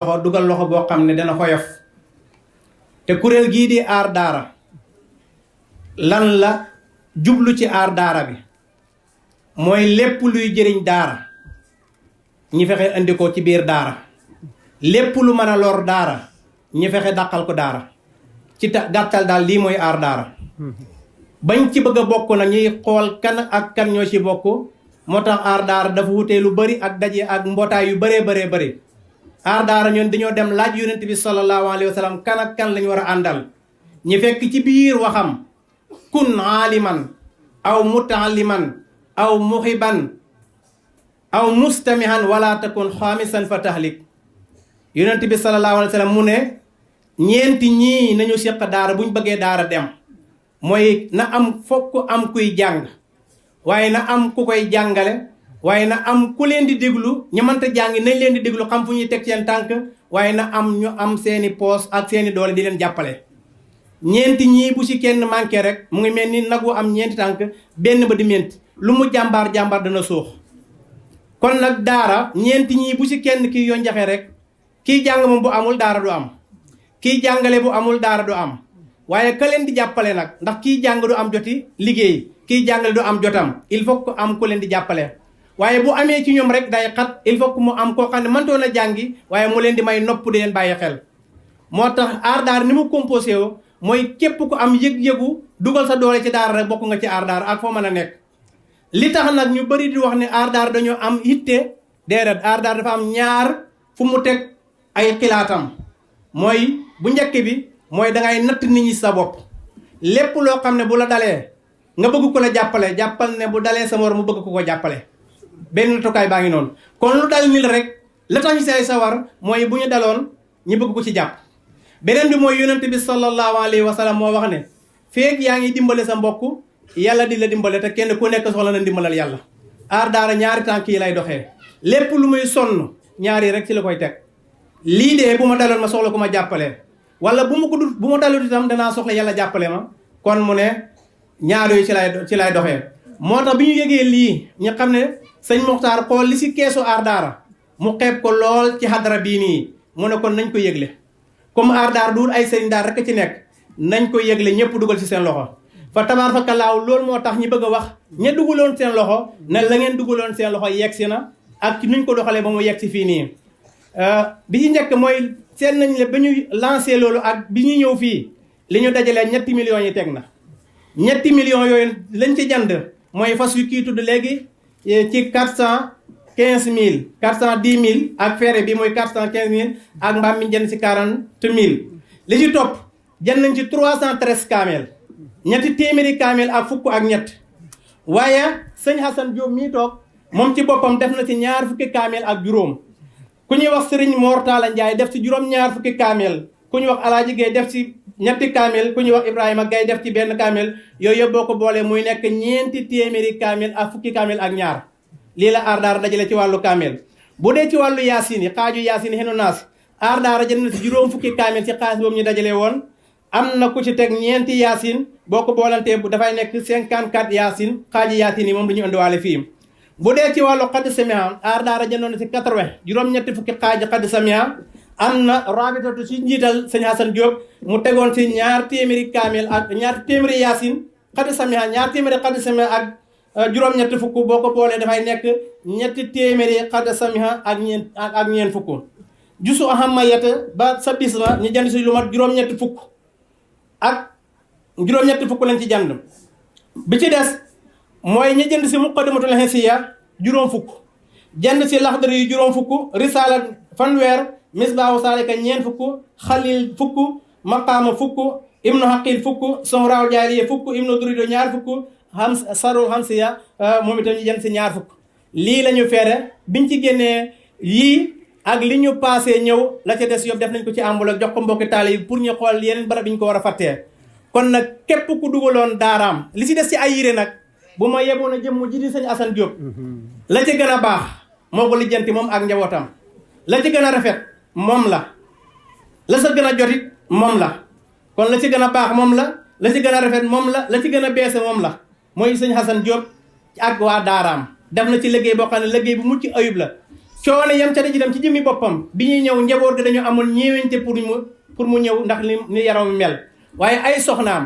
loxo dugal loxo boo xam ne dana xoyof te kuréel gii di aar daara lan la jublu ci aar daara bi mooy lépp luy jëriñ daara ñi fexe indi ko ci biir daara lépp lu mën a lor daara ñi fexe dàqal ko daara ci gàttal daal lii mooy aar daara bañ ci bëgg a bokk na ñuy xool kan ak kan ñoo ci bokk moo tax aar daara dafa wutee lu bari ak daje ak mbootaay yu bëree bëri aar daara ñoon dañoo dem laaj yonent bi sallallahu alayhi wa sallam kan ak kan lañu war a àndal ñi fekk ci biir waxam kun aaliman aw mutaalliman aw muhiban aw mustamihan wala takun xaamisan fa tahlik yonent bi sallallahu alayhi wa sallam mu ne ñeenti ñii nañu seq daara buñ bëggee daara dem mooy na am fokk am kuy jàng waaye na am ku koy jàngale waaye na am ku leen di déglu ñu mënta jàngi nañ leen di déglu xam fu ñuy teg seen tànk waaye na am ñu am seeni poos ak seeni doole di leen jàppale ñeenti ñii bu ci kenn manqué rek mu ngi mel ni nag wu am ñeenti tànk benn ba di ment lu mu jàmbaar dana suux kon nag daara ñeenti ñii bu ci kenn kii yoo njaxe rek kii jàng moom bu amul daara du am kii jàngale bu amul daara du am waaye ka leen di jàppale nag ndax kii jàng du am joti liggéey kii jàngale du am jotam il faut que am ku leen di jàppale waaye bu amee ci ñoom rek day xat il faut que mu am koo xam ne mëntoon a jàngi waaye mu leen di may nopp di leen bàyyi xel moo tax aar daara ni mu composé woo mooy képp ku am yëg-yëgu dugal sa doole ci daara rek bokk nga ci aar daara ak foo mën a nekk li tax nag ñu bëri di wax ne aar daara dañoo am yitte déedéet aar daara dafa am ñaar fu mu teg ay xilaatam mooy bu njëkk bi mooy dangay natt nit ñi sa bopp lépp loo xam ne bu la dalee nga bëgg ko la jàppale jàppal ne bu dalee sa moroom mu bëgg ko jàppale benn nattukaay baa ngi noonu kon lu dal nil rek la tax ñu say sawar mooy bu ñu daloon ñi bëgg ko ci jàpp beneen bi mooy yonent bi sallallahu alayhi wa sallam moo wax ne feeg yaa ngi dimbale sa mbokk yàlla di la dimbale te kenn ku nekk soxla na dimbalal yàlla aar daara ñaari tànk yi lay doxee lépp lu muy sonn ñaari rek ci la koy teg lii de bu ma daloon ma soxla ku ma jàppale wala bu ma dalut itam danaa soxla yàlla jàppale ma kon mu ne ñaar yooyu ci lay doxee moo tax bi ñu yëgee lii ñu xam ne sëñ Muxtaar xool li si keesu aar daara mu xeeb ko lool ci xadara bii nii mu ne kon nañ ko yëgle comme aar daara duur ay sëriñ daara rek ci nekk nañ ko yëgle ñëpp dugal ci seen loxo fa tabaar fa kalaaw loolu moo tax ñi bëgg a wax ña dugaloon seen loxo ne la ngeen dugaloon seen loxo yegg si na ak nuñ ko doxalee ba mu yegg si fii nii bi ci njëkk mooy seet nañ le ba ñu lancé loolu ak bi ñu ñëw fii li ñu dajalee 3 millions yi teg na 3 millions yooyu lañ ci jënd mooy fas yu kii tudd léegi ci 415 000 410 000 ak feere bi mooy 415 000 ak mbaam mi jënd ci 40 000 li ci topp jënd nañ ci 313 kaamel ñetti téeméeri kaamel ak fukk ak ñett waaye sëñ Hassan Diop mii toog moom ci boppam def na ci 2 fukki kaamel ak juróom ku ñuy wax Serigne Mor Talla Ndiaye def ci juróom 2 fukki kaamel ku ñuy wax Alaaji Gueye def ci ñetti kaamel ku ñuy wax Ibrahima Gaye def ci benn kaamel yooyu yëpp boo ko boolee muy nekk 4 téeméeri kaamel ak fukki kaamel ak ñaar lii la aar daara dajale ci wàllu kaamel bu dee ci wàllu yaasin yi xaaju yaasin yi xenu naas aar daara jënd na ci juróom fukki kaamel ci xaalis boobu ñu dajale woon am na ku ci teg 4 yaasin boo ko boolantee dafay nekk 54 yaasin xaaji yaasin yi moom du ñu indiwaale fii bu dee ci wàllu xadd samia aar daara jëndoon na ci 80 juróom-ñetti fukki xaaji xadd samia am na rabitatu ci njiital sëñ Hassan Diop mu tegoon ci 2 téeméeri kaamel ak 2 téeméeri yaasin xadd samia 2 téeméeri xadd samia ak juróom-ñetti fukk boo ko boolee dafay nekk 3 téeméeri xadd samia ak ñeent fukk jusu ahama yeta ba sa bis la ñu jënd si lu mat juróom-ñetti fukk ak juróom-ñetti fukk lañ ci jënd bi ci des mooy ñi jënd si muqaddimatul hisiya juróom fukk jënd si laxdari yu juróom fukk risaala fanweer misbaahu saalika ñeent fukk xalil fukk maqaama fukk ibnu haqil fukk sohraawul jaariya fukk ibnu durido 2 fukk sarul hamsiya moom itam ñu jënd si 2 fukk lii la ñu feere biñ ci génnee yii ak li ñu passé ñëw la ca des yóbbu def nañ ko ci enveloppe jox ko mbokki taale yi pour ñu xool yeneen barab yi ñu ko war a fàttee kon nag képp ku dugaloon daaraam li si des ci ay yére nag bu ma yeboon a jëm mu ji di sëñ Assane Diop la ci gën a baax moo ko lijjanti moom ak njabootam la ci gën a rafet moom la sa gën a jotit moom la kon la ci gën a baax moom la ci gën a rafet moom la ci gën a beese moom la mooy sëñ Assane Diop ak waa daaraam def na ci liggéey boo xam ne liggéey bu mucc ayib la coono yam ca daji dem ci jëmmi boppam bi ñuy ñëw njaboot gi dañu amoon ñeewante pour mu ñëw ndax ni yaram mel waaye ay soxnaam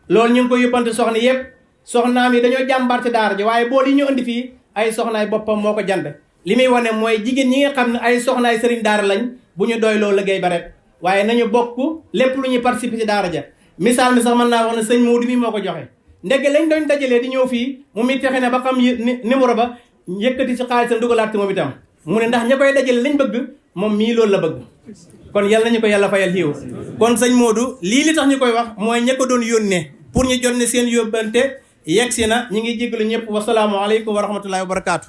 loolu ñu ngi koy yóbbante soxna yëpp soxnaam yi dañoo jàmbaar ci daara ji waaye boo li ñu indi fii ay soxnaay boppam moo ko jand li muy wane mooy jigéen ñi nga xam ne ay soxnaay sëriñ daara lañ bu ñu doy loolu liggéey ba rek waaye nañu bokk lépp lu ñuy participer ci daara ja misaal mi sax mën naa wax ne sëñ Modou mi moo ko joxe ndegg lañ doon dajalee di ñëw fii mu mi texe ne ba xam numéro ba yëkkati ci xaalisam dugalaat ci moom itam mu ne ndax ña koy dajale lañ bëgg moom mii loolu la bëgg kon yal nañu ko yàlla fayal xiiw kon sëñ Modou lii li tax ñu koy wax mooy ña ko doon yónnee pour ñu jot ne seen yóbbante yegg si na ñi ngi jégalu ñëpp wasalaamu aleykum wa rahmatullahi wa barakaatu